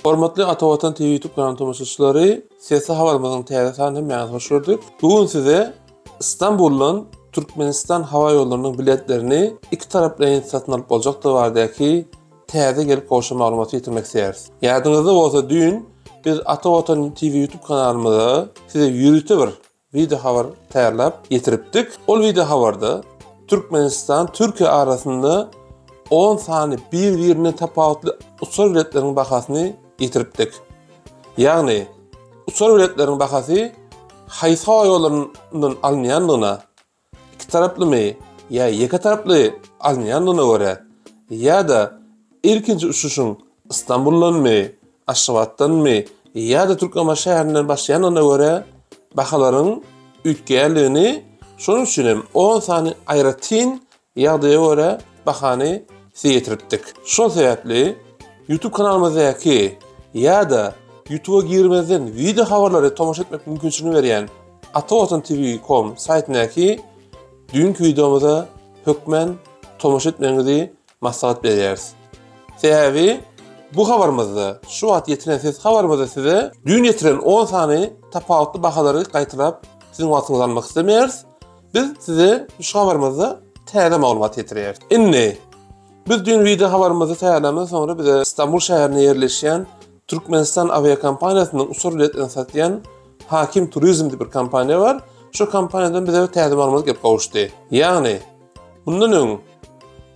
Hormatly Ata Watan TV YouTube kanalynyň tomaşaçylary, sesli habarymyzyň täze sanyny hemmäňizi hoş gördük. Bu gün size Istanbuldan Türkmenistan howa ýollarynyň biletlerini iki taraplaýyn satyn alyp boljakdygy baradaky täze gelip gowşan maglumaty ýetirmek isleýäris. Ýadyňyzda bolsa düýn biz Ata Watan TV YouTube kanalymyza size ýörite bir wideo habar taýýarlap ýetiripdik. Ol wideo habarda Türkmenistan, Türkiýe arasynda 10 sany bir-birinden tapawutly uçar biletleriniň bahasyny ýetiripdik. Ýagny uçar biletleriniň bahasy haýsy howa ýollaryndan alynýandygyna, iki taraplymy ýa ýeke taraply alynýandygyna görä, ýa-da ilkinji uçuşyň Istanbuldanmy, Aşgabatdanmy ýa-da Türkmenbaşy şäherinden başlaýandygyna görä bahalaryň üýtgeýändigini, şonuň üçin hem on sany aýratyn ýagdaýa görä bahany size ýetiripdik. Şol sebäpli YouTube kanalymyzdaky ýa-da YouTube-a girmezden wideo habarlary tomaşa etmek mümkinçiligini berýän Atawatan TV com saýtyndaky düýnki wideomyza hökmän tomaşa etmegiňizi maslahat berýäris. Sebäbi bu habarymyzda, şu wagt ýetiren ses habarymyzda size düýn ýetiren 10 sany tapawutly bahalary gaýtalap siziň wagtyňyzy almak islemeýäris. Biz size şu habarymyzda täze maglumat ýetirýäris. Indi biz düýn wideo habarymyzy taýýarlamdan soňra bize Istanbul şäherinde ýerleşýän Türkmenistan awiakompaniýasynyň uçar biletlerini satýan Hakim Turizm diýip bir kompaniýa bar. Şu kompaniýadan bize täze maglumat gelip gowuşdy. Ýagny mundan öň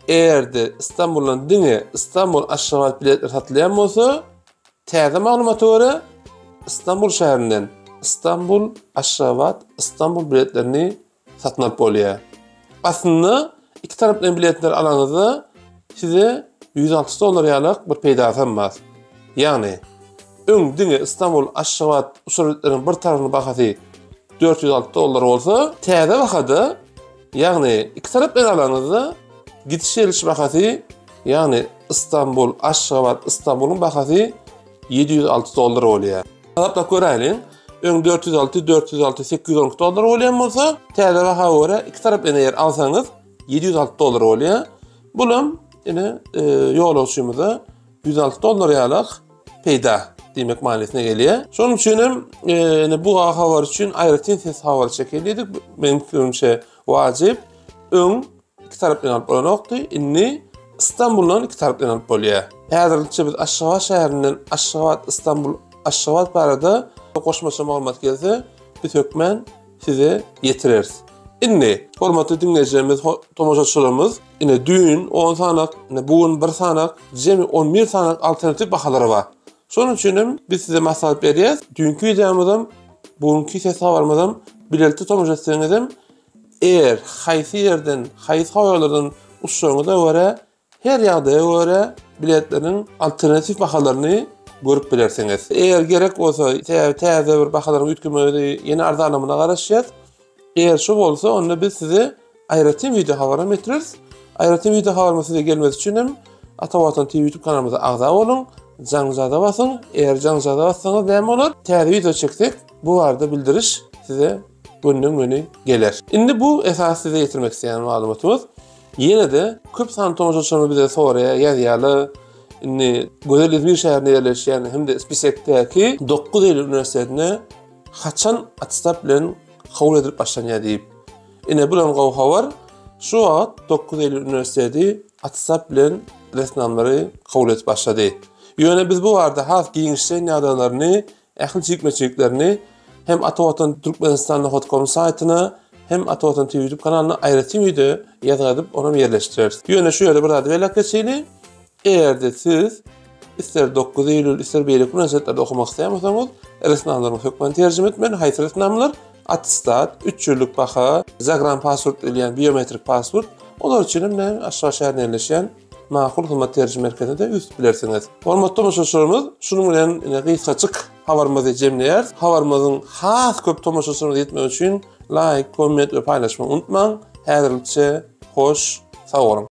eger-de Istanbuldan diňe Istanbul Aşgabat biletleri satylýan bolsa, täze maglumata görä Istanbul şäherinden Istanbul Aşgabat Istanbul biletlerini satyn alyp bolýar. Aslynda iki taraplaýyn biletleri alanyňyzda size 160 dollar ýalak bir peýdasy hem bar. Ýagny öň diňe Istanbul Aşgabat uçar biletleriniň bir tarapynyň bahasy 406 dollar bolsa, täze bahada, ýagny iki taraplaýyn alanyňyzda gidiş geliş bahasy, ýagny Istanbul Aşgabat Istanbulyň bahasy 706 dollar bolýar. Hasaplap göräýliň. Öň 406, 406, 812 dollar bolýan bolsa, täze baha görä iki tarap ene ýer alsaňyz 706 dollar bolýar. Bulam ene e, ýolagçymyza 106 dollar ýalak peýda diýmek manysyna gelýär. Şonuň üçin hem e, ene bu habar üçin aýratyn ses habary çekildi. Meniň pikirimçe wajyp. Öň iki tarapdan alyp bolanokdy. Indi Istanbuldan iki tarapdan alyp bolýar. Häzirlikçe biz Aşgabat şäherinden Aşgabat, Istanbul, Aşgabat barada goşmaça maglumat gelse, biz hökmän size ýetireris. Indi hormatly diňleýjilerimiz, tomaşaçylarymyz, ine düýn 10 sanak, ine bu gün 1 sanak, jemi 11 sanak alternatiw bahalary bar. Şonuň üçin hem biz size maslahat berýäris. Düýnki wideomyzam, bugünki ses habarymyzam bilelikde tomaşa etseňiz hem Eger haýsy ýerden, haýsy howaýollardan uçjagyňyza görä, her ýagdaýa görä biletleriň alternatiw bahalaryny görüp bilersiňiz. Eger gerek bolsa, sebäbi täze bir bahalaryň üýtgemegi ýene arzanlamagyna garaşýas. Eger şu bolsa, onda biz size aýratyn wideo habaram ýetireris. Aýratyn wideo habarymyz size gelmesi üçin hem Ata Watan TV YouTube kanalymyza agza boluň, jaňjaza basyň. Eger jaňjaza bassaňyz näme bolar? Täze wideo çeksek, bu barada bildiriş size gönden-göni geler. Indi bu esasy size ýetirmek isleýän maglumatymyz. Ýene-de köp sanly tomaşaçylarymyz bize soraýar, ýazýarlar. Indi gözel Izmir şäherinde ýerleşýän hem-de Spisekdäki 9 Eýlül uniwersitetine haçan attestat bilen kabul edilip başlanýar diýip. Ine bu hem gowy habar. Şu wagt 9 Eýlül uniwersiteti attestat bilen resminamalary kabul edip başlady. Ýöne biz bu barada has giňişleýin ýagdaýlaryny Ähli jikme-jiklerini hem Ata Watan Türkmenistan nokat kom saýtyna, hem Ata Watan TV YouTube kanalyna aýratyn wideo ýazgy edip, onam ýerleşdireris. Ýöne şu ýerde bir zady belläp geçeýli. Eger-de siz ister 9 iýul, ister beýleki uniwersitetlerde okamak isleýän bolsaňyz, resminamalaryňyzy hökman terjime etmeli. Haýsy resminamalar? Attestat, 3 ýyllyk baha, zagranpasport diýilýän biometrik pasport. Olar üçin hem näme Aşgabat şäherinde ýerleşýän Makul hyzmat terjime merkezine-de ýüz tutup bilersiňiz. Hormatly tomaşaçylarymyz, şunuň bilen ine gysgajyk habarymyzy jemleýäris. Habarymyzyň has köp tomaşaçylarymyza ýetmegi üçin laýk, komment we paýlaşmagy unutmaň. Häzirlikçe hoş, sag boluň!